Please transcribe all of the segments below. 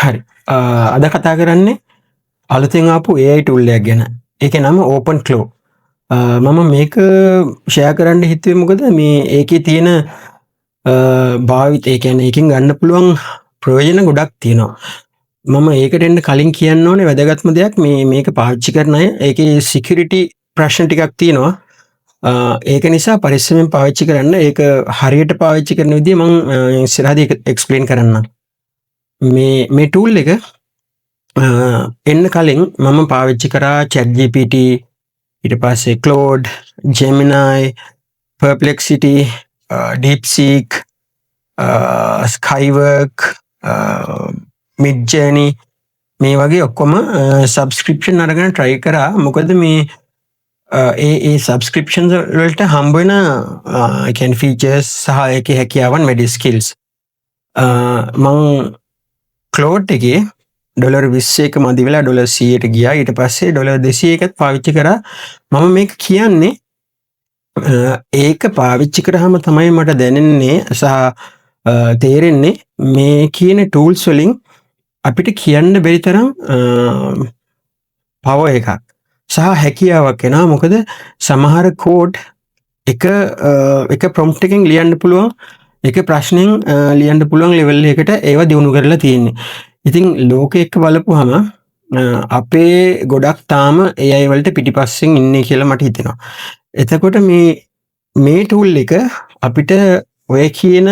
හරි. අද කතා කරන්නේ අලුතෙන් ආපු AI tool එකක් ගැන. ඒකේ නම OpenClaw. මම මේක ෂෙයා කරන්න හිතුවේ මොකද මේ ඒකේ තියෙන භාවිත, ඒ කියන්නේ ඒකෙන් ගන්න පුළුවන් ප්‍රයෝජන ගොඩක් තියෙනවා. මම ඒකට එන්න කලින් කියන්න ඕනේ වැදගත්ම දෙයක්, මේ මේක පාවිච්චි කරන අය ඒකේ සිකියුරිටි ප්‍රශ්න ටිකක් තියෙනවා. ඒක නිසා පරිස්සමෙන් පාවිච්චි කරන්න. ඒක හරියට පාවිච්චි කරන විදිය මං ඉස්සරහදී එක්ස්ප්ලේන් කරන්නම්. මේ මේ ටූල් එක එන්න කලින් මම පාවිච්චි කරා ChatGPT, ඊට පස්සේ Claude, Gemini, Perplexity, DeepSeek, Skywork, Midjourney, මේ වගේ ඔක්කොම සබ්ස්ක්‍රිප්ෂන් අරගෙන try කරා. මොකද මේ ඒ ඒ සබ්ස්ක්‍රිප්ෂන්ස් වලට හම්බ වෙන, ඒ කියන්නේ ෆීචර්ස් සහ ඒකේ හැකියාවන් වැඩි, ස්කිල්ස්. මං ක්ලෝඩ් එකේ ඩොලර් 20ක මදි වෙලා ඩොලර් 100ට ගියා. ඊට පස්සේ ඩොලර් 200කත් පාවිච්චි කරා. මම මේක කියන්නේ ඒක පාවිච්චි කරාම තමයි මට දැනෙන්නේ සහ තේරෙන්නේ මේ කියන ටූල්ස් වලින් අපිට කියන්න බැරි තරම් පවර් එකක් සහ හැකියාවක් එනවා. මොකද සමහර කෝඩ් එක එක ප්‍රොම්ප්ට් එකෙන් ලියන්න පුළුවන්, එක ප්‍රශ්නෙන් ලියන්න පුළුවන් ලෙවල් එකට ඒවා දියුණු කරලා තියෙන්නේ. ඉතින් ලෝකෙ එක්ක බලපුවහම අපේ ගොඩක් තාම AI වලට පිටිපස්සෙන් ඉන්නේ කියලා මට හිතෙනවා. එතකොට මේ මේ ටූල් එක අපිට ඔය කියන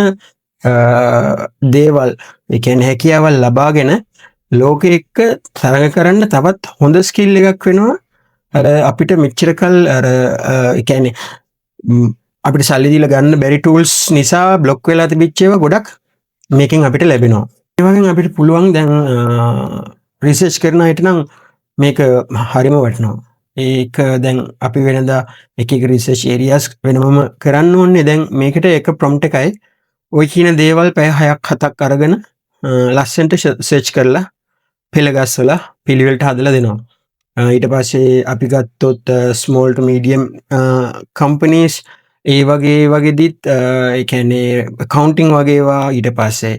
දේවල්, ඒ කියන්නේ හැකියාවල් ලබාගෙන ලෝකෙ එක්ක තරඟ කරන්න තවත් හොඳ ස්කිල් එකක් වෙනවා. අර අපිට මෙච්චර කල් අර ඒ කියන්නේ අපිට සල්ලි දීලා ගන්න බැරි ටූල්ස් නිසා බ්ලොක් වෙලා තිබිච්ච ඒවා ගොඩක් මේකෙන් අපිට ලැබෙනවා. ඒ වගේම අපිට පුළුවන් දැන් රිසර්ච් කරන අයට නම් මේක හරිම වටිනවා. ඒක දැන් අපි වෙනදා එක එක රිසර්ච් ඒරියාස් වෙනමම කරන්න ඕනේ. දැන් මේකට එක ප්‍රොම්ප්ට් එකයි ඔය කියන දේවල් පැය 6ක් 7ක් අරගෙන ලස්සනට සර්ච් කරලා පෙළ ගස්වලා පිළිවෙලට හදලා දෙනවා. ඊට පස්සේ අපි ගත්තොත් ස්මෝල් ටු මීඩියම් කම්පනීස් ඒ වගේ වගේදිත්, ඒ කියන්නේ ඇකවුන්ටිං වගේ ඒවා, ඊට පස්සේ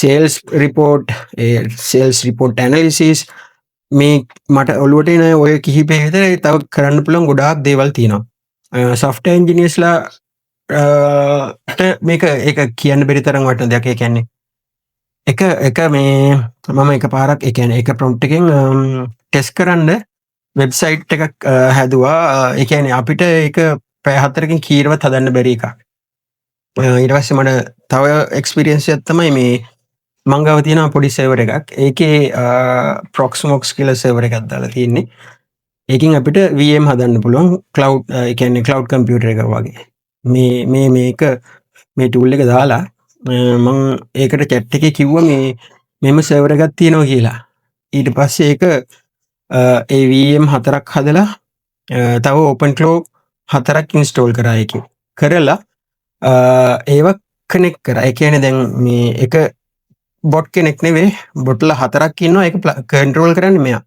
සේල්ස් රිපෝට්, ඒ සේල්ස් රිපෝට් ඇනලිසිස්, මේ මට ඔළුවට එන ඔය කිහිපය විතරයි. තව කරන්න පුළුවන් ගොඩාක් දේවල් තියෙනවා. සොෆ්ට්වෙයාර් ඉන්ජිනියර්ස්ලා ට මේක ඒක කියන්න බැරි තරම් වටින දෙයක්. ඒ කියන්නේ එක එක මේ මම එකපාරක්, ඒ කියන්නේ එක ප්‍රොම්ප්ට් එකෙන් ටෙස්ට් කරන්න වෙබ්සයිට් එකක් හැදුවා. ඒ කියන්නේ අපිට ඒක පැය 4කින් කීරවත් හදන්න බැරි එකක්. ඊට පස්සේ මට තව එක්ස්පීරියන්ස් එකක් තමයි මේ මං ගාව තියෙන පොඩි සර්වර් එකක්. ඒකේ Proxmox කියලා සර්වර් එකක් දාලා තියෙන්නේ. ඒකෙන් අපිට VM හදන්න පුළුවන්, ක්ලවුඩ්, ඒ කියන්නේ ක්ලවුඩ් කම්පියුටර් එකක් වගේ. මේ මේ මේක මේ ටූල් එක දාලා මං ඒකට චැට් එකේ කිව්වා මේ මෙහෙම සර්වර් එකක් තියෙනවා කියලා. ඊට පස්සේ ඒක ඒ VM හතරක් හදලා තව OpenClaw හතරක් ඉන්ස්ටෝල් කරා ඒකේ. කරලා ඒවා කනෙක්ට් කරා. ඒ කියන්නේ දැන් මේ එක බොට් කෙනෙක් නෙවෙයි, බොට්ලා හතරක් ඉන්නවා. ඒක කන්ට්‍රෝල් කරන්නේ මෙයා.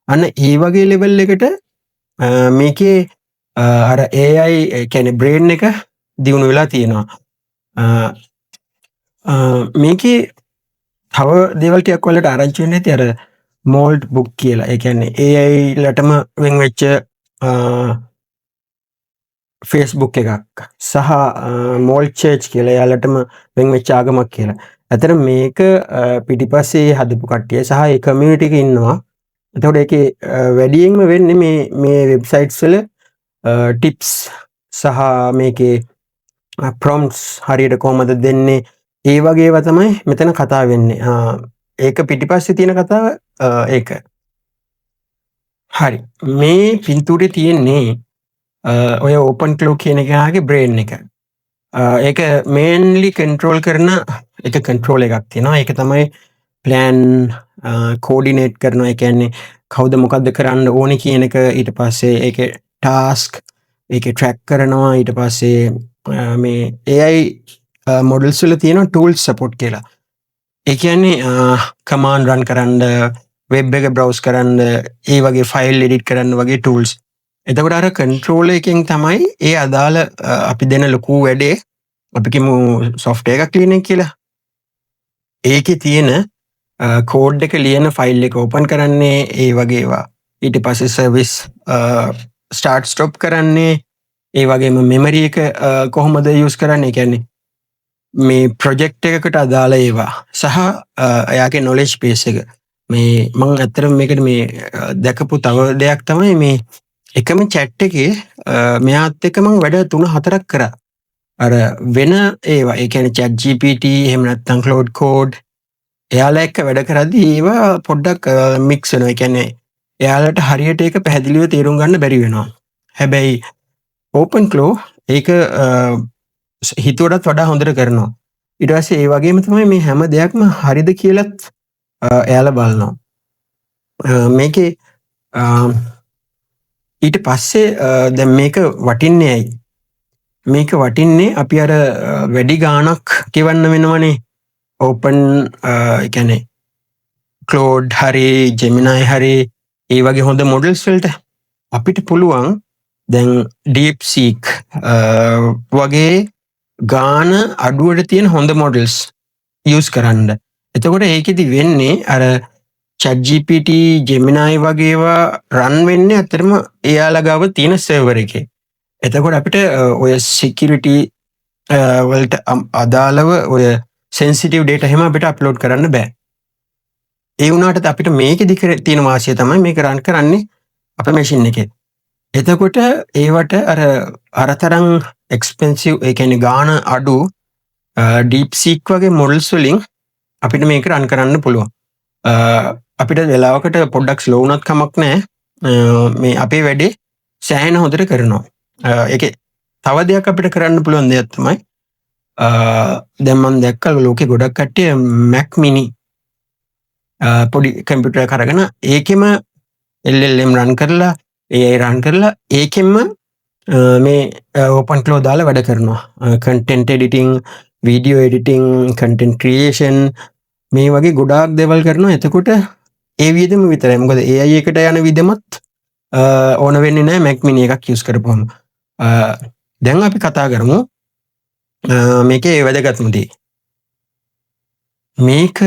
අන්න ඒ වගේ ලෙවල් එකට මේකේ අර AI, ඒ කියන්නේ බ්‍රේන් එක දියුණු වෙලා තියෙනවා. මේකේ තව දේවල් ටිකක් ඔයාලට ආරංචි වෙන්න ඇති අර Moltbook කියලා. ඒ කියන්නේ AI ලටම වෙන් වෙච්ච Facebook එකක් සහ Molt Church කියලා එයාලටම වෙන් වෙච්ච ආගමක් කියලා. ඇත්තටම මේක පිටිපස්සේ හදපු කට්ටිය සහ ඒ කමියුනිටි එකේ ඉන්නවා. එතකොට ඒකේ වැඩියෙන්ම වෙන්නේ මේ මේ වෙබ්සයිට්ස් වල ටිප්ස් සහ මේකේ ප්‍රොම්ප්ට්ස් හරියට කොහොමද දෙන්නේ, ඒ වගේ ඒවා තමයි මෙතන කතා වෙන්නේ. ඒක පිටිපස්සේ තියෙන කතාව ඒක. හරි. මේ පින්තූරේ තියෙන්නේ ඔය OpenClaw කියන එකාගේ බ්‍රේන් එක. ඒක මේන්ලි කන්ට්‍රෝල් කරන එක කන්ට්‍රෝල් එකක් තියෙනවා. ඒක තමයි ප්ලෑන් කෝඩිනේට් කරනවා. ඒ කියන්නේ කවුද මොකද්ද කරන්න ඕනේ කියන එක. ඊට පස්සේ ඒකේ ටාස්ක් ඒකේ ට්‍රැක් කරනවා. ඊට පස්සේ මේ AI models වල තියෙනවා ටූල්ස් සපෝට් කියලා. ඒ කියන්නේ කමාන්ඩ් රන් කරන්න, වෙබ් එක බ්‍රවුස් කරන්න, ඒ වගේ ෆයිල් එඩිට් කරන්න වගේ ටූල්ස්. එතකොට අර කන්ට්‍රෝලර් එකෙන් තමයි ඒ අදාළ අපි දෙන ලොකු වැඩේ, අපි කියමු සොෆ්ට්වෙයාර් එකක් ලියන එක කියලා. ඒකේ තියෙන කෝඩ් එක ලියන ෆයිල් එක ඕපන් කරන්නේ, ඒ වගේ ඒවා. ඊට පස්සේ සර්විස් ස්ටාර්ට් ස්ටොප් කරන්නේ, ඒ වගේම මෙමරි එක කොහොමද යූස් කරන්නේ, ඒ කියන්නේ මේ ප්‍රොජෙක්ට් එකකට අදාළ ඒවා සහ එයාගේ නොලෙජ් බේස් එක. මේ මං ඇත්තටම මේකට මේ දැකපු තව දෙයක් තමයි, මේ එකම චැට් එකේ මෙයාත් එක්ක මං වැඩ තුන හතරක් කරා. අර වෙන ඒවා, ඒ කියන්නේ chat GPT එහෙම නැත්නම් Claude Code එයාලා එක්ක වැඩ කරද්දී ඒවා පොඩ්ඩක් මික්ස් වෙනවා. ඒ කියන්නේ එයාලට හරියට ඒක පැහැදිලිව තේරුම් ගන්න බැරි වෙනවා. හැබැයි OpenClaw ඒක හිතුවටත් වඩා හොඳට කරනවා. ඊට පස්සේ ඒ වගේම තමයි මේ හැම දෙයක්ම හරිද කියලත් එයාලා බලනවා. මේකේ ඊට පස්සේ දැන් මේක වටින්නේ ඇයි? මේක වටින්නේ අපි අර වැඩි ගාණක් ගෙවන්න වෙනවනේ. ඕපන්, ඒ කියන්නේ ක්ලෝඩ් හරි ජෙමිනයි හරි ඒ වගේ හොඳ මොඩල්ස් වලට අපිට පුළුවන් දැන් ඩීප් සීක් වගේ ගාන අඩුවට තියෙන හොඳ මොඩල්ස් යූස් කරන්න. එතකොට ඒකෙදි වෙන්නේ අර ChatGPT, Gemini වගේ ඒවා රන් වෙන්නේ ඇත්තටම එයාලා ගාව තියෙන සර්වර් එකේ. එතකොට අපිට ඔය සිකියුරිටි වලට අදාළව ඔය සෙන්සිටිව් ඩේටා එහෙම අපිට අප්ලෝඩ් කරන්න බෑ. ඒ වුණාට අපිට මේකෙදි තියෙන වාසිය තමයි මේක රන් කරන්නේ අපේ මැෂින් එකේ. එතකොට ඒවට අර අර තරම් එක්ස්පෙන්සිව්, ඒ කියන්නේ ගාන අඩු ඩීප් සීක් වගේ මොඩල්ස් වලින් අපිට මේක රන් කරන්න පුළුවන්. අපිට වෙලාවකට පොඩ්ඩක් ස්ලෝ වුණත් කමක් නැහැ. මේ අපේ වැඩේ සෑහෙන හොඳට කරනවා. ඒකේ තව දෙයක් අපිට කරන්න පුළුවන් දෙයක් තමයි, දැන් මම දැක්කා ලෝකේ ගොඩක් කට්ටිය Mac mini පොඩි කම්පියුටර් එකක් අරගෙන ඒකෙම LLM රන් කරලා, AI රන් කරලා, ඒකෙන්ම මේ OpenClaw දාලා වැඩ කරනවා. Content editing, video editing, content creation මේ වගේ ගොඩාක් දේවල් කරනවා. එතකොට ඒ වියදම විතරයි. මොකද AI එකට යන වියදමත් ඕන වෙන්නේ නැහැ Mac mini එකක් යූස් කරපුවම. දැන් අපි කතා කරමු මේකේ වැදගත්ම දේ. මේක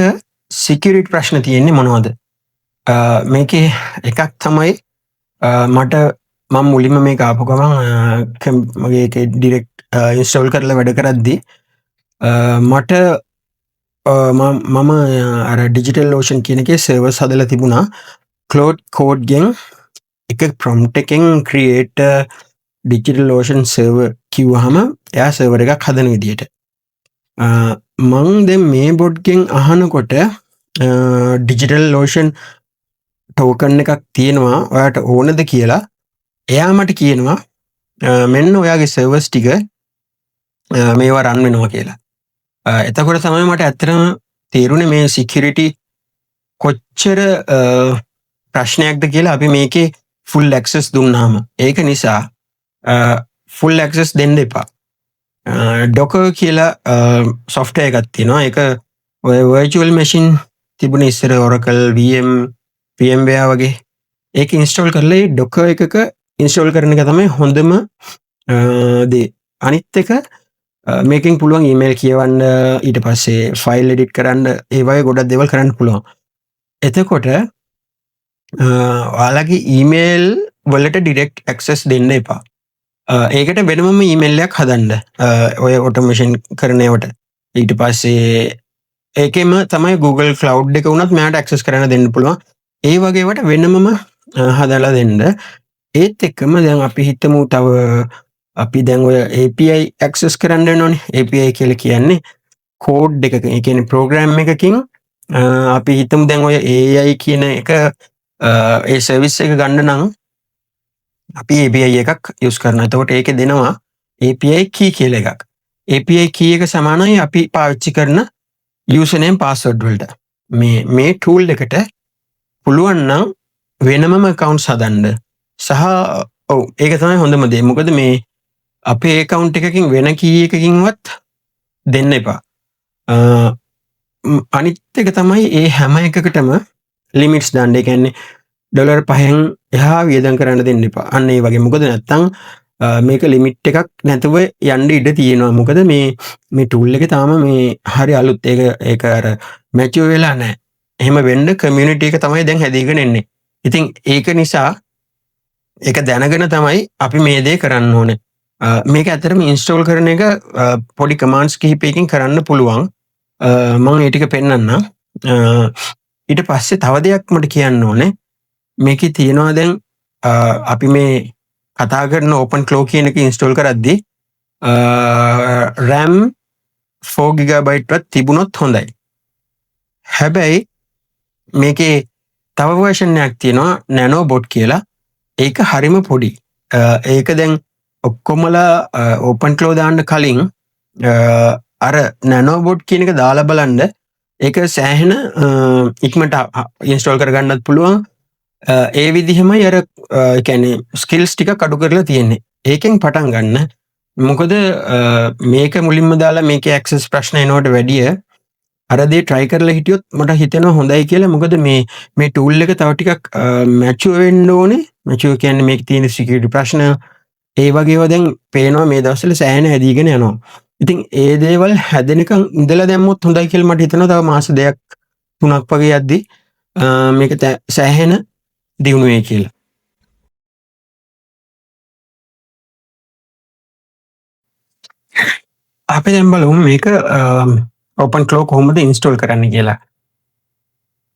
සිකියුරිටි ප්‍රශ්න තියෙන්නේ මොනවද? මේකේ එකක් තමයි මට මම මුලින්ම මේක ආපු ගමන් මගේ ඒකේ ඩිරෙක්ට් ඉන්ස්ටෝල් කරලා වැඩ කරද්දි මට මම අර ඩිජිටල් ඕෂන් කියන එකේ සර්වර්ස් හදලා තිබුණා. ක්ලෝඩ් කෝඩ් ගෙන් එක ප්‍රොම්ප්ට් එකෙන් "ක්‍රියේට් ඩිජිටල් ඕෂන් සර්වර්" කිව්වහම එයා සර්වර් එකක් හදන විදියට. මං දැන් මේ බොට්ගෙන් අහනකොට ඩිජිටල් ඕෂන් ටෝකන් එකක් තියෙනවා, ඔයාට ඕනද කියලා, එයා මට කියනවා මෙන්න ඔයාගේ සර්වර්ස් ටික මේවා රන් වෙනවා කියලා. එතකොට තමයි මට ඇත්තටම තේරුණේ මේ සිකියුරිටි කොච්චර ප්‍රශ්නයක්ද කියලා අපි මේකේ ෆුල් ඇක්සස් දුන්නාම. ඒක නිසා ෆුල් ඇක්සස් දෙන්න එපා. ඩොකර් කියලා සොෆ්ට්වෙයාර් එකක් තියෙනවා. ඒක ඔය වර්චුවල් මැෂින් තිබුණ ඉස්සර Oracle, VM, VMware වගේ. ඒක ඉන්ස්ටෝල් කරලා ඒ ඩොකර් එකක ඉන්ස්ටෝල් කරන එක තමයි හොඳම දේ. අනිත් එක මේකෙන් පුළුවන් ඊමේල් කියවන්න, ඊට පස්සේ ෆයිල් එඩිට් කරන්න, ඒ වගේ ගොඩක් දේවල් කරන්න පුළුවන්. එතකොට ඔයාලගේ ඊමේල් වලට ඩිරෙක්ට් ඇක්සස් දෙන්න එපා. ඒකට වෙනමම ඊමේල් එකක් හදන්න. ඔය ඔටෝමේෂන් කරන ඒවට. ඊට පස්සේ ඒකෙම තමයි Google Cloud එක වුණත් මෙයාට ඇක්සස් කරන්න දෙන්න පුළුවන්. ඒ වගේ ඒවාට වෙනමම හදලා දෙන්න. ඒත් එක්කම දැන් අපි හිතමු තව අපි දැන් ඔය API access කරන්න වෙනවනේ. API කියලා කියන්නේ කෝඩ් එකක, ඒ කියන්නේ ප්‍රෝග්‍රෑම් එකකින් අපි හිතමු දැන් ඔය AI කියන එක ඒ සර්විස් එක ගන්න නම් අපි API එකක් යූස් කරනවා. එතකොට ඒකේ දෙනවා API key කියලා එකක්. API key එක සමානයි අපි පාවිච්චි කරන යූසර් නේම් පාස්වර්ඩ් වලට. මේ මේ ටූල් එකට පුළුවන් නම් වෙනමම ඇකවුන්ට්ස් හදන්න. සහ ඔව්, ඒක තමයි හොඳම දේ. මොකද මේ අපේ ඇකවුන්ට් එකකින් වෙන කී එකකින්වත් දෙන්න එපා. අනිත් එක තමයි ඒ හැම එකකටම ලිමිට්ස් දාන්න. ඒ කියන්නේ ඩොලර් 5න් එහා වියදම් කරන්න දෙන්න එපා. අන්න ඒ වගේ. මොකද නැත්තම් මේක ලිමිට් එකක් නැතුව යන්න ඉඩ තියෙනවා. මොකද මේ මේ ටූල් එක තාම මේ හරි අලුත්. ඒක ඒක අර මැචුවර් වෙලා නැහැ. එහෙම වෙන්න කමියුනිටි එක තමයි දැන් හැදීගෙන එන්නේ. ඉතින් ඒක නිසා ඒක දැනගෙන තමයි අපි මේ දේ කරන්න ඕනේ. මේක ඇත්තටම ඉන්ස්ටෝල් කරන එක පොඩි කමාන්ඩ්ස් කිහිපයකින් කරන්න පුළුවන්. මම ඒ ටික පෙන්නන්නම්. ඊට පස්සේ තව දෙයක් මට කියන්න ඕනේ. මේකේ තියෙනවා දැන් අපි මේ කතා කරන OpenClaw කියන එක ඉන්ස්ටෝල් කරද්දී RAM 4 GB වත් තිබුණොත් හොඳයි. හැබැයි මේකේ තව වර්ෂන් එකක් තියෙනවා Nanobot කියලා. ඒක හරිම පොඩි. ඒක දැන් ඔක්කොමලා OpenClaw දාන්න කලින් අර Nanobot කියන එක දාලා බලන්න. ඒක සෑහෙන ඉක්මනට ඉන්ස්ටෝල් කරගන්නත් පුළුවන්. ඒ විදිහමයි අර ඒ කියන්නේ ස්කිල්ස් ටිකක් අඩු කරලා තියෙන්නේ. ඒකෙන් පටන් ගන්න. මොකද මේක මුලින්ම දාලා මේකේ ඇක්සස් ප්‍රශ්න එනවට වැඩිය අර දේ try කරලා හිටියොත් මට හිතෙනවා හොඳයි කියලා. මොකද මේ මේ ටූල් එක තව ටිකක් මැචුවර් වෙන්න ඕනේ. මැචුවර් කියන්නේ මේකේ තියෙන සිකියුරිටි ප්‍රශ්න ඒ වගේ ඒවා දැන් පේනවා මේ දවස්වල සෑහෙන හැදීගෙන යනවා. ඉතින් ඒ දේවල් හැදෙනකන් ඉඳලා දැම්මොත් හොඳයි කියලා මට හිතෙනවා. තව මාස දෙකක් තුනක් වගේ යද්දි මේක සෑහෙන දියුණු වෙයි කියලා. අපි දැන් බලමු මේක OpenClaw කොහොමද ඉන්ස්ටෝල් කරන්න කියලා.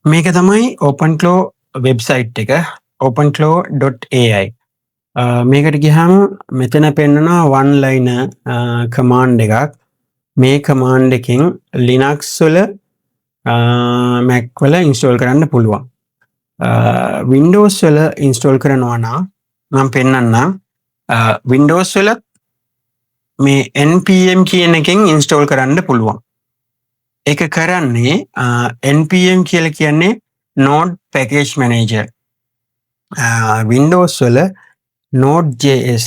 මේක තමයි OpenClaw website එක, openclaw.ai. මේකට ගියාම මෙතන පෙන්නනවා one liner command එකක්. මේ කමාන්ඩ් එකෙන් Linux වල, Mac වල ඉන්ස්ටෝල් කරන්න පුළුවන්. Windows වල ඉන්ස්ටෝල් කරනවා නම් මම පෙන්නන්නම්. Windows වලත් මේ npm කියන එකෙන් ඉන්ස්ටෝල් කරන්න පුළුවන්. ඒක කරන්නේ npm කියලා කියන්නේ Node Package Manager. Windows වල Node.js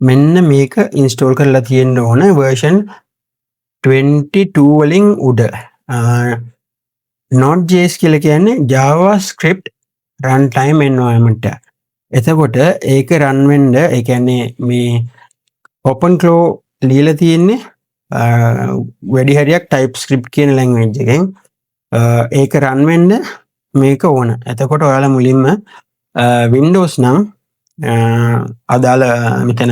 මෙන්න මේක ඉන්ස්ටෝල් කරලා තියෙන්න ඕන version 22 වලින් උඩ. Node.js කියලා කියන්නේ JavaScript runtime environment එක. එතකොට ඒක රන් වෙන්න, ඒ කියන්නේ මේ OpenClaw ලියලා තියෙන්නේ වැඩි හරියක් TypeScript කියන ලැන්ග්වේජ් එකෙන්. ඒක රන් වෙන්න මේක ඕන. එතකොට ඔයාලා මුලින්ම Windows නම් අදාළ මෙතන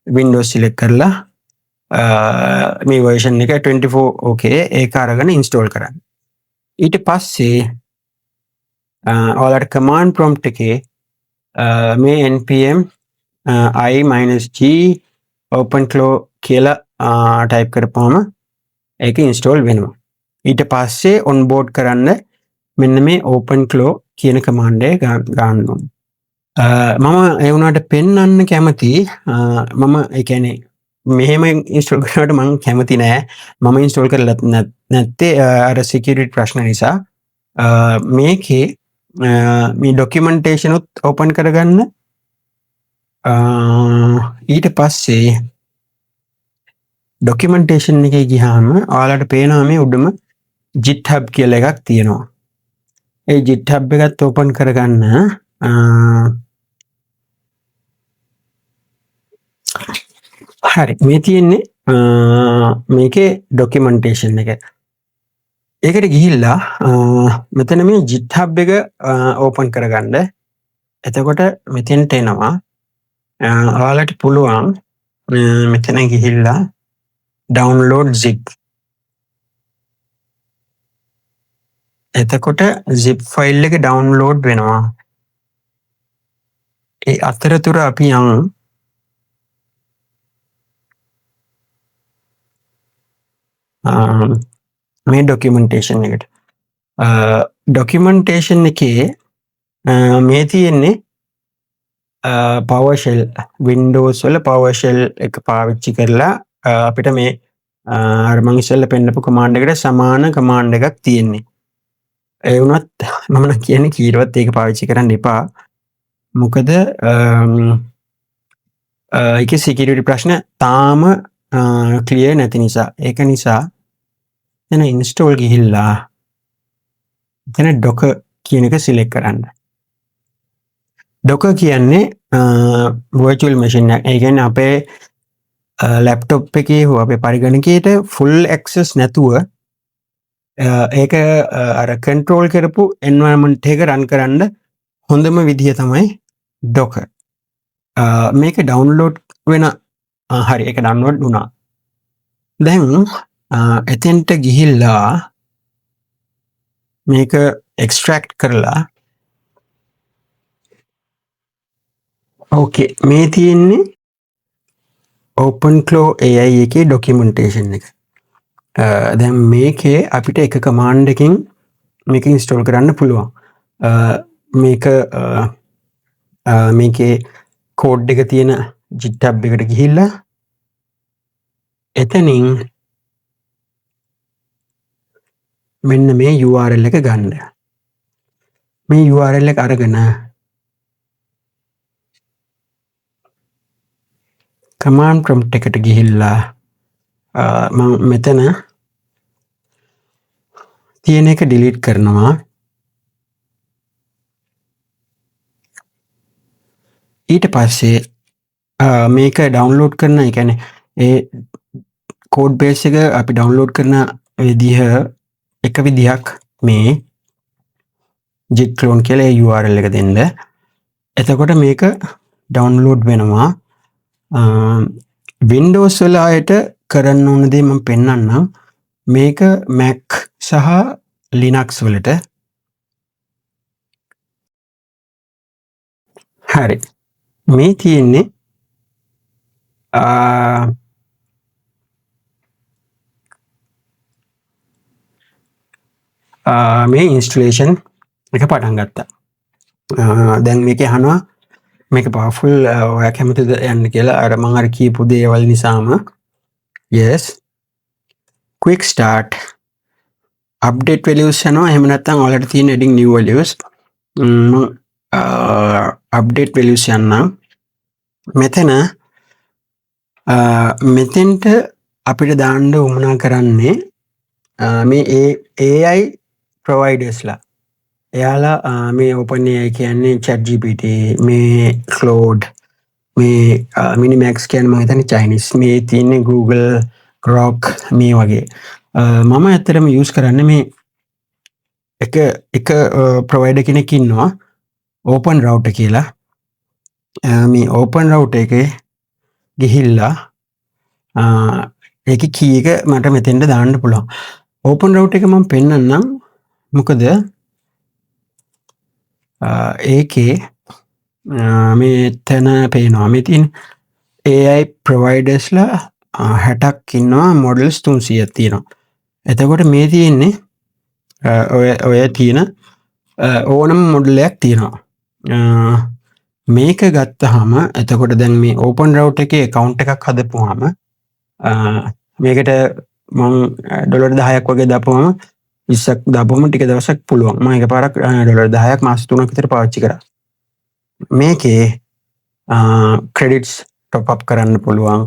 Windows select කරලා මේ වර්ෂන් එක 24 okay ඒක අරගෙන ඉන්ස්ටෝල් කරන්න. ඊට පස්සේ ඔයාලට command prompt එකේ මේ npm i -g openclaw කියලා ටයිප් කරපුවම ඒක ඉන්ස්ටෝල් වෙනවා. ඊට පස්සේ ඔන්බෝඩ් කරන්න මෙන්න මේ openclaw කියන කමාන්ඩ් එක ගන්න ඕනේ. මම ඒ වුණාට පෙන්වන්න කැමති, මම ඒ කියන්නේ මෙහෙම ඉන්ස්ටෝල් කරනවට මං කැමති නෑ. මම ඉන්ස්ටෝල් කරලා නැත්තේ අර සිකියුරිටි ප්‍රශ්න නිසා. මේකේ මේ ඩොකියුමන්ටේෂන් උත් ඕපන් කරගන්න. ඊට පස්සේ ඩොකියුමන්ටේෂන් එකේ ගියාම ඔයාලට පේනවා මේ උඩම GitHub කියලා එකක් තියෙනවා. ඒ GitHub එකත් ඕපන් කරගන්න. හරි, මේ තියෙන්නේ මේකේ ඩොකියුමන්ටේෂන් එක. ඒකට ගිහිල්ලා මෙතන මේ GitHub එක ඕපන් කරගන්න. එතකොට මෙතෙන්ට එනවා. ඔයාලට පුළුවන් මෙතන ගිහිල්ලා ඩවුන්ලෝඩ් zip. එතකොට zip file එක ඩවුන්ලෝඩ් වෙනවා. ඒ අතරතුර අපි යන් මේ ඩොකියුමන්ටේෂන් එකට. ඩොකියුමන්ටේෂන් එකේ මේ තියෙන්නේ PowerShell, Windows වල PowerShell එක පාවිච්චි කරලා අපිට මේ අර මං ඉස්සෙල්ලා පෙන්නපු කමාන්ඩ් එකට සමාන කමාන්ඩ් එකක් තියෙන්නේ. ඒ වුණත් මම නම් කියන්නේ කීරවත් ඒක පාවිච්චි කරන්න එපා. මොකද ඒකේ සිකියුරිටි ප්‍රශ්න තාම ක්ලියර් නැති නිසා. ඒක නිසා එතන ඉන්ස්ටෝල් ගිහිල්ලා එතන Docker කියන එක සිලෙක්ට් කරන්න. Docker කියන්නේ වර්චුවල් මැෂින් එකක්. ඒ කියන්නේ අපේ ලැප්ටොප් එකේ හෝ අපේ පරිගණකයට ෆුල් ඇක්සස් නැතුව ඒක අර කන්ට්‍රෝල් කරපු එන්වයරන්මන්ට් එක රන් කරන්න හොඳම විදිය තමයි Docker. මේක ඩවුන්ලෝඩ් වෙන, හරි, ඒක ඩවුන්ලෝඩ් වුණා. දැන් එතෙන්ට ගිහිල්ලා මේක එක්ස්ට්‍රැක්ට් කරලා, ඕකේ, මේ තියෙන්නේ OpenClaw AI එකේ ඩොකියුමන්ටේෂන් එක. දැන් මේකේ අපිට එක කමාන්ඩ් එකකින් මේක ඉන්ස්ටෝල් කරන්න පුළුවන්. මේක මේකේ කෝඩ් එක තියෙන GitHub එකට ගිහිල්ලා එතනින් මෙන්න මේ URL එක ගන්න. මේ URL එක අරගෙන කමාන්ඩ් ප්‍රොම්ප්ට් එකට ගිහිල්ලා මම මෙතන තියෙන එක ඩිලීට් කරනවා. ඊට පස්සේ මේක ඩවුන්ලෝඩ් කරන, ඒ කියන්නේ ඒ කෝඩ් බේස් එක අපි ඩවුන්ලෝඩ් කරන විදිහ එක විදිහක් මේ git clone කියලා ඒ URL එක දෙන්න. එතකොට මේක ඩවුන්ලෝඩ් වෙනවා. Windows වල අයට කරන්න ඕන දේ මම පෙන්වන්නම්. මේක Mac සහ Linux වලට. හරි. මේ තියෙන්නේ මේ ඉන්ස්ටලේෂන් එක පටන් ගත්තා. දැන් මේකේ අහනවා මේක පවර්ෆුල්, ඔයා කැමතිද යන්න කියලා. අර මං අර කියපු දේවල් නිසාම yes, quick start, update values යනවා. එහෙම නැත්නම් ඔයාලට තියෙන adding new values. මං update values යන්නම්. මෙතන මෙතෙන්ට අපිට දාන්න උවමනා කරන්නේ මේ AI providers ලා. එයාලා මේ OpenAI කියන්නේ ChatGPT, මේ Claude, මේ Minimax කියන්නේ මම හිතන්නේ Chinese, මේ තියෙන්නේ Google Grok මේ වගේ. මම ඇත්තටම යූස් කරන්නේ මේ එක එක ප්‍රොවයිඩර් කෙනෙක් ඉන්නවා Open Router කියලා. මේ Open Router එකේ ගිහිල්ලා ඒකේ කී එක මට මෙතෙන්ට දාන්න පුළුවන්. Open Router එක මම පෙන්නන්නම්. මොකද ඒකේ මේ තැන පේනවා මේ තියෙන AI providers ලා 60ක් ඉන්නවා, මොඩල්ස් 300ක් තියෙනවා. එතකොට මේ තියෙන්නේ ඔය තියෙන ඕනම මොඩල් එකක් තියෙනවා. මේක ගත්තහම එතකොට දැන් මේ Open Router එකේ account එකක් හදපුවාම මේකට මං ඩොලර් 10ක් වගේ දාපුවම 20ක් දාපුවම ටික දවසක් පුළුවන්. මම එකපාරක් ඩොලර් 10ක් මාස 3ක් විතර පාවිච්චි කරා. මේකේ ක්‍රෙඩිට්ස් ටොප් අප් කරන්න පුළුවන්.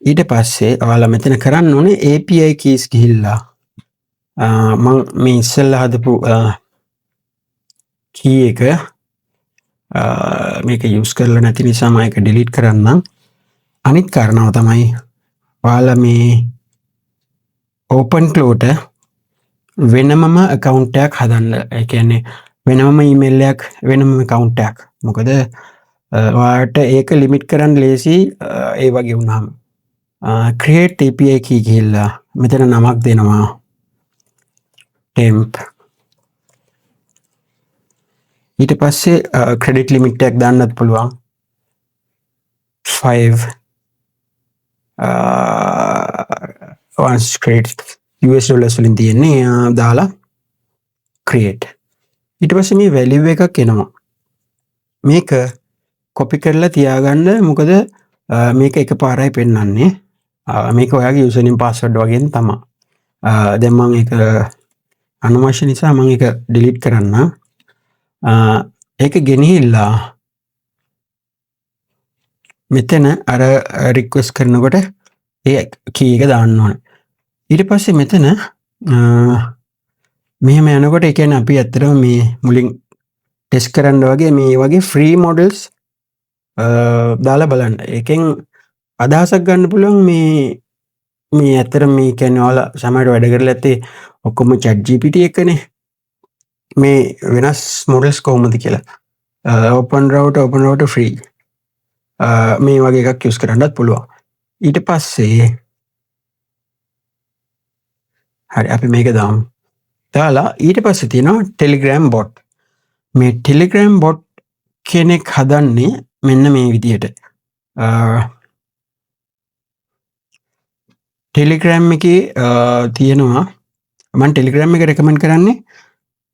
ඊට පස්සේ ඔයාලා මෙතන කරන්න ඕනේ API keys ගිහිල්ලා මං මේ ඉස්සෙල්ලා හදපු කී එක මේක යූස් කරලා නැති නිසා මම ඒක ඩිලීට් කරන්නම්. අනිත් කාරණාව තමයි ඔයාලා මේ OpenClaw වෙනමම account එකක් හදන්න. ඒ කියන්නේ වෙනමම email එකක්, වෙනමම account එකක්. මොකද ඔයාලට ඒක ලිමිට් කරන්න ලේසි ඒ වගේ වුණාම. Create API key ගිහිල්ලා මෙතන නමක් දෙනවා temp. ඊට පස්සේ ක්‍රෙඩිට් ලිමිට් එකක් දාන්නත් පුළුවන් 5 once credit US dollars වලින් තියෙන්නේ දාලා create. ඊට පස්සේ මේ වැලියු එකක් එනවා. මේක කොපි කරලා තියාගන්න, මොකද මේක එකපාරයි පෙන්වන්නේ. මේක ඔයාගේ යූසර් නේම් පාස්වර්ඩ් වගේම තමයි. දැන් මම ඒක අනවශ්‍ය නිසා මම ඒක ඩිලීට් කරන්නම්. ඒක ගෙනහිල්ලා මෙතන අර රික්වෙස්ට් කරනකොට ඒ කී එක දාන්න ඕනේ. ඊට පස්සේ මෙතන මෙහෙම යනකොට ඒ කියන්නේ අපි ඇත්තටම මේ මුලින් ටෙස්ට් කරන්න වගේ මේ වගේ ෆ්‍රී මොඩල්ස් දාලා බලන්න. ඒකෙන් අදහසක් ගන්න පුළුවන් මේ මේ ඇත්තටම මේ කියන්නේ ඔයාලා සමහරට වැඩ කරලා ඇත්තේ ඔක්කොම chat GPT එකනේ. මේ වෙනස් මොඩල්ස් කොහොමද කියලා. Open router, open router free. මේ වගේ එකක් යූස් කරන්නත් පුළුවන්. ඊට පස්සේ හරි, අපි මේක දාමු. දාලා ඊට පස්සේ තියෙනවා Telegram bot. මේ Telegram bot කෙනෙක් හදන්නේ මෙන්න මේ විදිහට. Telegram එකේ තියෙනවා, මම Telegram එක රෙකමන්ඩ් කරන්නේ.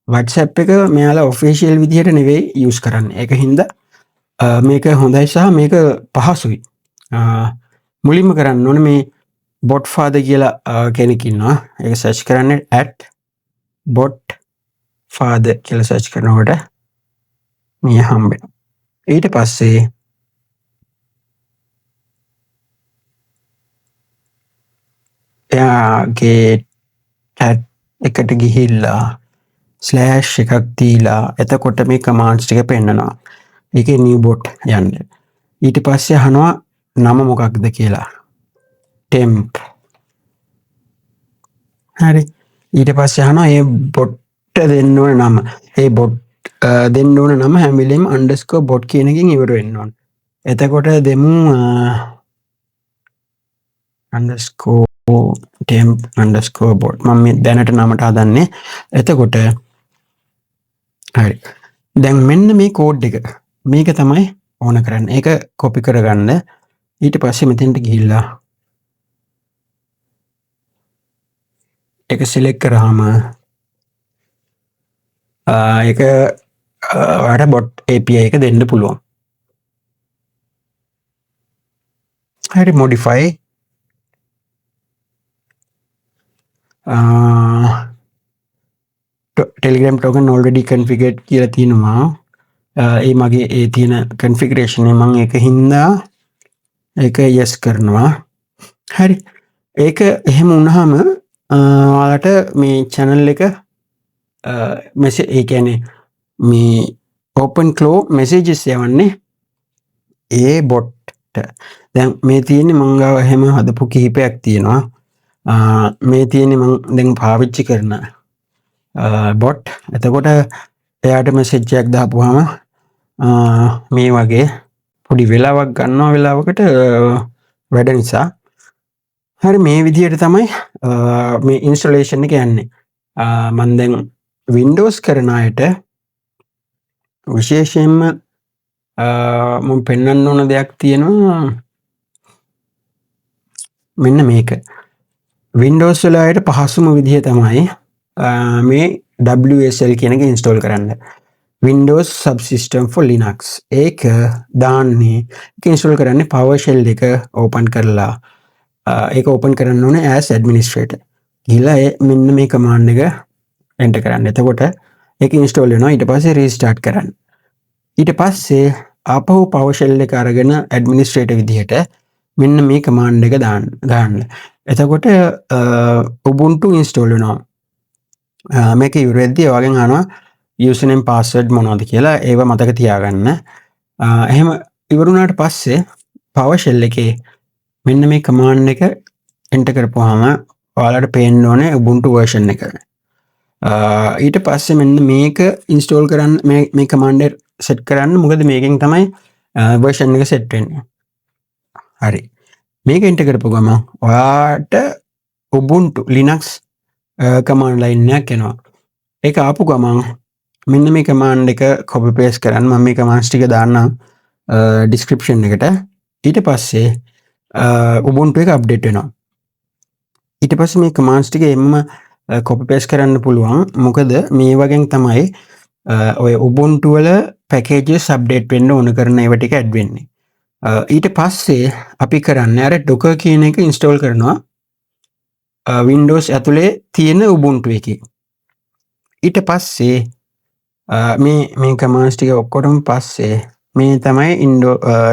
WhatsApp එක මෙයාලා ඔෆිෂියල් විදිහට නෙවෙයි යූස් කරන්නේ. ඒක හින්දා මේක හොඳයි සහ මේක පහසුයි. මුලින්ම කරන්න ඕනේ මේ බොට් ෆාදර් කියලා කෙනෙක් ඉන්නවා. ඒක සර්ච් කරන්නේ @botfather කියලා සර්ච් කරනකොට මේ හම්බ වෙනවා. ඊට පස්සේ එයාගේ චැට් එකට ගිහිල්ලා ස්ලෑෂ් එකක් දීලා එතකොට මේ කමාන්ඩ්ස් ටික පෙන්නනවා. ඒකේ නිව් බොට් යන්න. ඊට පස්සේ අහනවා නම මොකක්ද කියලා. ටෙම්ප්. හරි. ඊට පස්සේ අහනවා ඒ බොට්ට දෙන්න ඕන නම. ඒ බොට් දෙන්න ඕන නම හැම වෙලේම අන්ඩර්ස්කෝර් බොට් කියන එකෙන් ඉවර වෙන්න ඕන. එතකොට දෙමු අන්ඩර්ස්කෝර් ටෙම්ප් අන්ඩර්ස්කෝර් බොට්. මම මේ දැනට නමට හදන්නේ. එතකොට හරි. දැන් මෙන්න මේ කෝඩ් එක. මේක තමයි ඕන කරන්නේ. ඒක කොපි කරගන්න. ඊට පස්සේ මෙතෙන්ට ගිහිල්ලා ඒක සිලෙක්ට් කරාම ඒක ඔයාලට බොට් API එක දෙන්න පුළුවන්. හරි, modify, Telegram token already configured කියලා තියෙනවා. ඒ මගේ ඒ තියෙන configuration එක මම ඒක හින්දා ඒක yes කරනවා. හරි. ඒක එහෙම වුණාම ඔයාලට මේ channel එක මෙසේ, ඒ කියන්නේ මේ open claw messages යවන්නේ ඒ බොට්ට. දැන් මේ තියෙන්නේ මං ගාව එහෙම හදපු කිහිපයක් තියෙනවා. මේ තියෙන්නේ මං දැන් පාවිච්චි කරන බොට්. එතකොට එයාට මැසේජ් එකක් දාපුවාම මේ වගේ පොඩි වෙලාවක් ගන්නවා වෙලාවකට වැඩ නිසා. හරි, මේ විදිහට තමයි මේ ඉන්ස්ටලේෂන් එක යන්නේ. මං දැන් Windows කරන අයට විශේෂයෙන්ම මම පෙන්වන්න ඕන දෙයක් තියෙනවා, මෙන්න මේක. Windows වල අයට පහසුම විදිහ තමයි මේ WSL කියන එක ඉන්ස්ටෝල් කරන්න. Windows Subsystem for Linux. ඒක දාන්නේ, ඒක ඉන්ස්ටෝල් කරන්නේ PowerShell එක ඕපන් කරලා, ඒක ඕපන් කරන්න ඕනේ as administrator. ගිහලා ඒ මෙන්න මේ කමාන්ඩ් එක එන්ටර් කරන්න. එතකොට ඒක ඉන්ස්ටෝල් වෙනවා. ඊට පස්සේ රීස්ටාර්ට් කරන්න. ඊට පස්සේ ආපහු PowerShell එක අරගෙන ඇඩ්මිනිස්ට්‍රේටර් විදිහට මෙන්න මේ කමාන්ඩ් එක දාන්න. එතකොට Ubuntu install වෙනවා. මේක ඉවර වෙද්දී ඔයාගෙන් අහනවා යූසර්නේම් පාස්වර්ඩ් මොනවද කියලා. ඒව මතක තියාගන්න. එහෙම ඉවර වුණාට පස්සේ PowerShell එකේ මෙන්න මේ කමාන්ඩ් එක එන්ටර් කරපුවාම ඔයාලට පේන්න ඕනේ Ubuntu version එක. ඊට පස්සේ මෙන්න මේක ඉන්ස්ටෝල් කරන්න, මේ කමාන්ඩ් එක සෙට් කරන්න. මොකද මේකෙන් තමයි වර්ෂන් එක සෙට් වෙන්නේ. හරි. මේක එන්ටර් කරපු ගමන් ඔයාට Ubuntu Linux command line එකක් එනවා. ඒක ආපු ගමන් මෙන්න මේ කමාන්ඩ් එක කොපි පේස්ට් කරන්න. මම මේ කමාන්ඩ්ස් ටික දාන්නම් ඩිස්ක්‍රිප්ෂන් එකට. ඊට පස්සේ Ubuntu එක අප්ඩේට් වෙනවා. ඊට පස්සේ මේ කමාන්ඩ්ස් ටික එම්ම කොපි පේස්ට් කරන්න පුළුවන්. මොකද මේ වගෙන් තමයි ඔය Ubuntu වල පැකේජස් අප්ඩේට් වෙන්න ඕන කරන ඒවා ටික ඇඩ් වෙන්නේ. ඊට පස්සේ අපි කරන්නේ අර Docker කියන එක ඉන්ස්ටෝල් කරනවා Windows ඇතුලේ තියෙන Ubuntu එකේ. ඊට පස්සේ මේ කමාන්ඩ්ස් ටික ඔක්කොටම පස්සේ මේ තමයි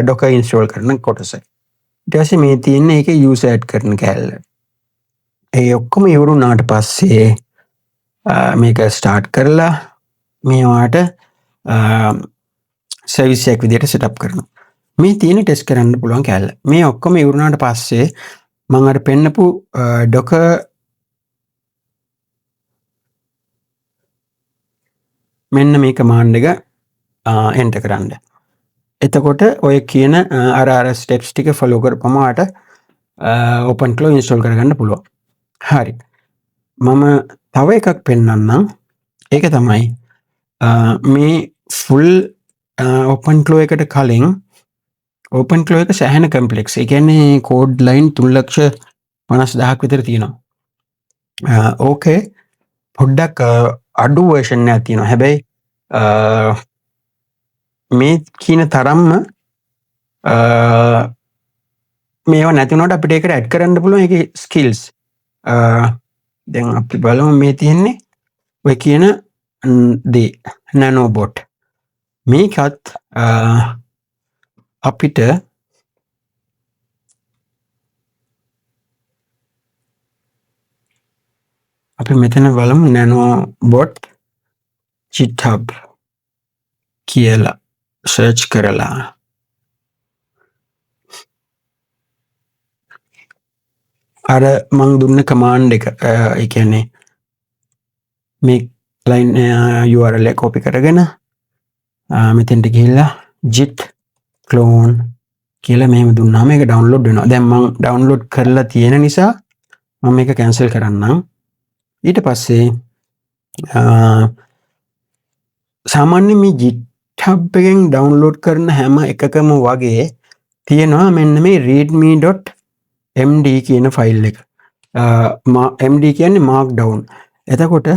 Docker install කරන කොටස. ඊට පස්සේ මේ තියෙන ඒකේ user add කරන කෑල්ල. ඒ ඔක්කොම ඉවර වුණාට පස්සේ මේක ස්ටාර්ට් කරලා මේ ඔයාට සර්විස් එකක් විදිහට සෙටප් කරනවා. මේ තියෙන ටෙස්ට් කරන්න පුළුවන් කෑල්ල. මේ ඔක්කොම ඉවර වුණාට පස්සේ මං අර පෙන්නපු Docker මෙන්න මේ කමාන්ඩ් එක එන්ටර් කරන්න. එතකොට ඔය කියන අර අර ස්ටෙප්ස් ටික ෆලෝ කරපුවම ඔයාට OpenClaw install කරගන්න පුළුවන්. හරි. මම තව එකක් පෙන්වන්නම්. ඒක තමයි මේ ෆුල් OpenClaw එකට කලින් OpenClaw එක සෑහෙන කම්ප්ලෙක්ස්. ඒ කියන්නේ කෝඩ් ලයින් 3,50,000ක් විතර තියෙනවා. ඕකේ පොඩ්ඩක් අඩු වර්ෂන් එකක් තියෙනවා. හැබැයි මේ කියන තරම්ම මේවා නැති වුණාට අපිට ඒකට ඇඩ් කරන්න පුළුවන් ඒකේ ස්කිල්ස්. දැන් අපි බලමු මේ තියෙන්නේ ඔය කියන දේ නැනෝබොට්. මේකත් අපිට අපි මෙතන බලමු නැනෝබොට් GitHub කියලා සර්ච් කරලා අර මං දුන්න කමාන්ඩ් එක, ඒ කියන්නේ මේ ලයින් URL එක කොපි කරගෙන මෙතෙන්ට ගිහිල්ලා git clone කියලා මෙහෙම දුන්නාම ඒක ඩවුන්ලෝඩ් වෙනවා. දැන් මං ඩවුන්ලෝඩ් කරලා තියෙන නිසා මම මේක කැන්සල් කරන්නම්. ඊට පස්සේ සාමාන්‍යයෙන් මේ GitHub එකෙන් ඩවුන්ලෝඩ් කරන හැම එකකම වගේ තියෙනවා මෙන්න මේ readme.md කියන ෆයිල් එක. MD කියන්නේ මාක්ඩවුන්. එතකොට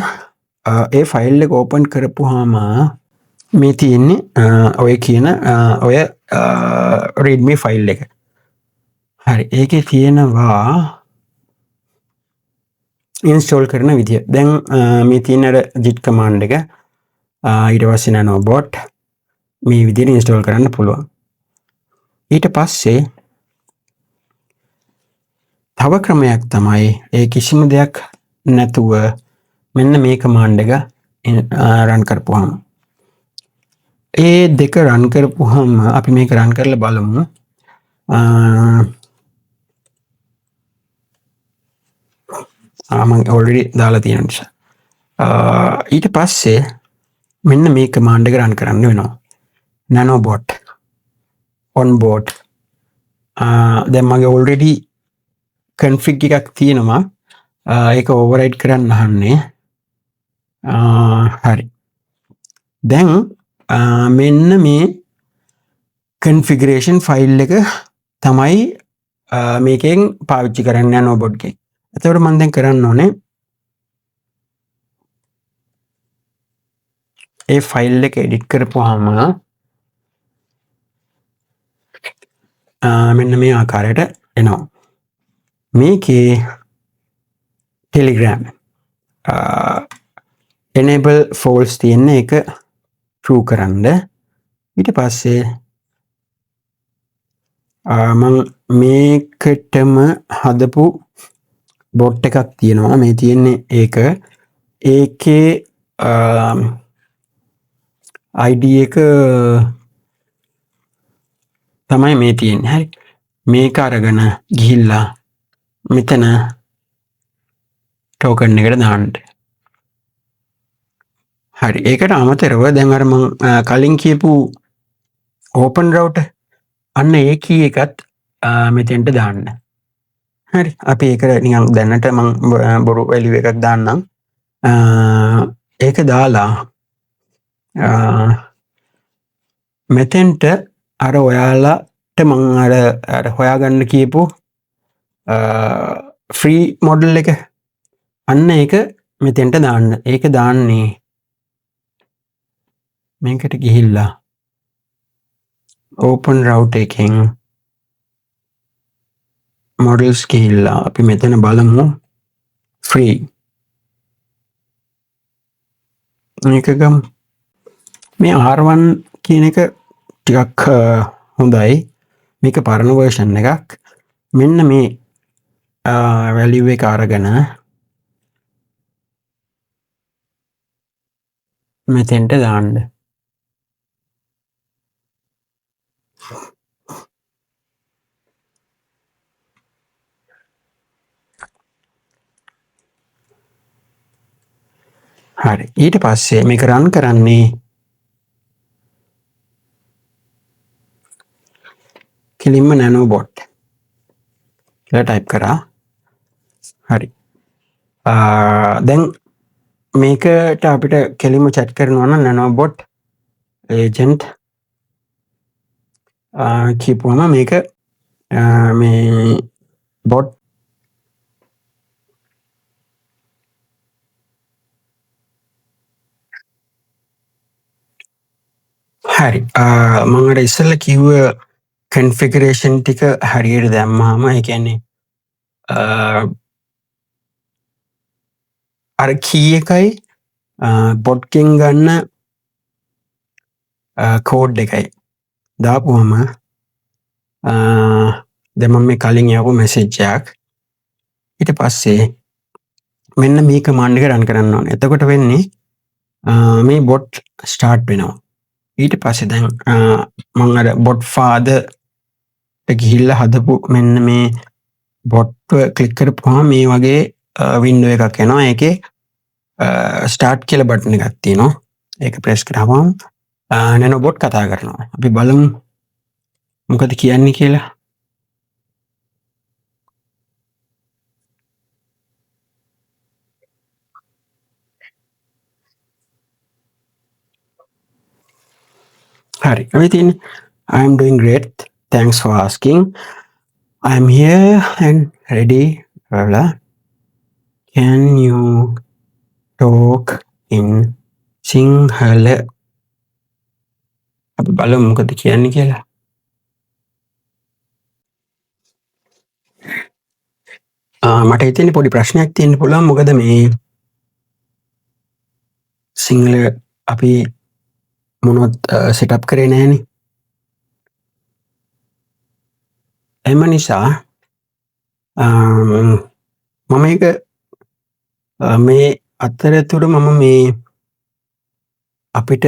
ඒ ෆයිල් එක ඕපන් කරපුවාම මේ තියෙන්නේ ඔය කියන ඔය readme file එක. හරි, ඒකේ තියෙනවා ඉන්ස්ටෝල් කරන විදිය. දැන් මේ තියෙන අර git command එක, ඊට පස්සේ nanobot මේ විදියට ඉන්ස්ටෝල් කරන්න පුළුවන්. ඊට පස්සේ තව ක්‍රමයක් තමයි ඒ කිසිම දෙයක් නැතුව මෙන්න මේ කමාන්ඩ් එක රන් කරපුවාම ඒ දෙක රන් කරපුවාම අපි මේක රන් කරලා බලමු. මං ඔල්රෙඩි දාලා තියෙන නිසා. ඊට පස්සේ මෙන්න මේ කමාන්ඩ් එක රන් කරන්න වෙනවා. Nanobot onboard. දැන් මගේ ඔල්රෙඩි කන්ෆිග් එකක් තියෙනවා. ඒක ඕවර්රයිඩ් කරන්න අහන්නේ. හරි. දැන් මෙන්න මේ කන්ෆිගරේෂන් ෆයිල් එක තමයි මේකෙන් පාවිච්චි කරන්න nanobot එකෙන්. එතකොට මම දැන් කරන්න ඕනේ ඒ ෆයිල් එක එඩිට් කරපුවාම මෙන්න මේ ආකාරයට එනවා. මේකේ Telegram enable false තියෙන එක true කරන්න. ඊට පස්සේ මං මේකටම හදපු බොට් එකක් තියෙනවා. මේ තියෙන්නේ ඒක. ඒකේ ID එක තමයි මේ තියෙන්නේ. හරි. මේක අරගෙන ගිහිල්ලා මෙතන ටෝකන් එකට දාන්න. හරි. ඒකට අමතරව දැන් අර මං කලින් කියපු ඕපන් රවුටර් අන්න ඒ කී එකත් මෙතෙන්ට දාන්න. හරි. අපි ඒක නිකන් දැනට මං බොරු වැලියු එකක් දාන්නම්. ඒක දාලා මෙතෙන්ට අර ඔයාලට මං අර හොයාගන්න කියපු ෆ්‍රී මොඩල් එක අන්න ඒක මෙතෙන්ට දාන්න. ඒක දාන්නේ මේකට ගිහිල්ලා ඕපන් රවුටර් එකෙන් මොඩල්ස් ගිහිල්ලා අපි මෙතන බලමු ෆ්‍රී මේක ගමු. මේ R1 කියන එක ටිකක් හොඳයි. මේක පරණ වර්ෂන් එකක්. මෙන්න මේ වැලියු එක අරගෙන මෙතෙන්ට දාන්න. හරි. ඊට පස්සේ මේක රන් කරන්නේ කෙලින්ම nanobot කියලා ටයිප් කරා. හරි. දැන් මේකට අපිට කෙලින්ම චැට් කරනවා නම් nanobot agent කියපුවම මේක මේ බොට් හරි. මම අර ඉස්සෙල්ලා කිව්ව කන්ෆිගරේෂන් ටික හරියට දැම්මාම, ඒ කියන්නේ අර කී එකයි බොට්ගෙන් ගන්න කෝඩ් එකයි දාපුවම, දැන් මම මේ කලින් යවපු මැසේජ් එකක්, ඊට පස්සේ මෙන්න මේ කමාන්ඩ් එක රන් කරන්න ඕනේ. එතකොට වෙන්නේ මේ බොට් ස්ටාර්ට් වෙනවා. ඊට පස්සේ දැන් මං අර බොට් ෆාදර් ගිහිල්ලා හදපු මෙන්න මේ බොට්ව ක්ලික් කරපුවාම මේ වගේ වින්ඩෝ එකක් එනවා. ඒකේ ස්ටාර්ට් කියලා බටන් එකක් තියෙනවා. ඒක ප්‍රෙස් කරාම නැනෝ බොට් කතා කරනවා. අපි බලමු මොකද කියන්නේ කියලා. හරි. ඔය තියෙන්නේ "I am doing great. Thanks for asking. I am here and ready. Blah, blah. Can you talk in Sinhala?" අපි බලමු මොකද කියන්නේ කියලා. මට හිතෙන්නේ පොඩි ප්‍රශ්නයක් තියෙන්න පුළුවන්, මොකද මේ සිංහල අපි මොනවත් සෙටප් කරේ නෑනේ. එම නිසා මම ඒක මේ අතරතුර මම මේ අපිට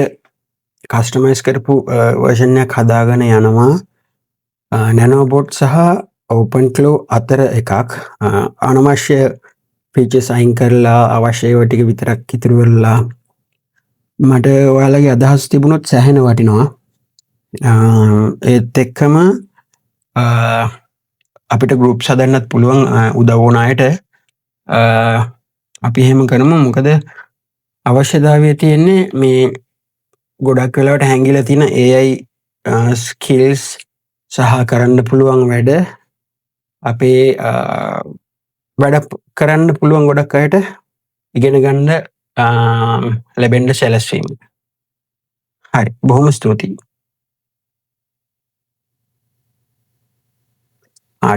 කස්ටමයිස් කරපු වර්ෂන් එකක් හදාගෙන යනවා, නැනෝබොට් සහ ඕපන් ක්ලෝ අතර එකක්, අනවශ්‍ය ෆීචර්ස් අයින් කරලා අවශ්‍ය ඒවා ටික විතරක් ඉතුරු කරලා. මට ඔයාලගේ අදහස් තිබුණොත් සෑහෙන වටිනවා. ඒත් එක්කම අපිට ගෲප්ස් හදන්නත් පුළුවන් උදව් ඕන අයට. අපි එහෙම කරමු, මොකද අවශ්‍යතාවය තියෙන්නේ මේ ගොඩක් වෙලාවට හැංගිලා තියෙන AI skills සහ කරන්න පුළුවන් වැඩ, අපේ වැඩ කරන්න පුළුවන් ගොඩක් අයට ඉගෙන ගන්න ලැබෙන්න සැලැස්වීම. හරි, බොහොම ස්තුතියි.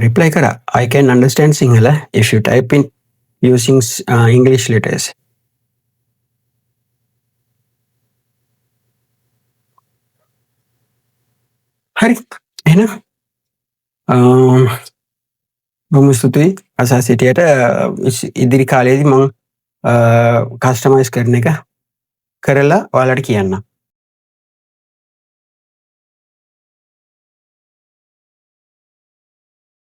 රිප්ලයි කරා. "I can understand Sinhala if you type in using English letters." හරි, එහෙනම් බොහොම ස්තුතියි අසා සිටියට. ඉදිරි කාලයේදී මං කස්ටමයිස් කරන එක කරලා ඔයාලට කියන්නම්.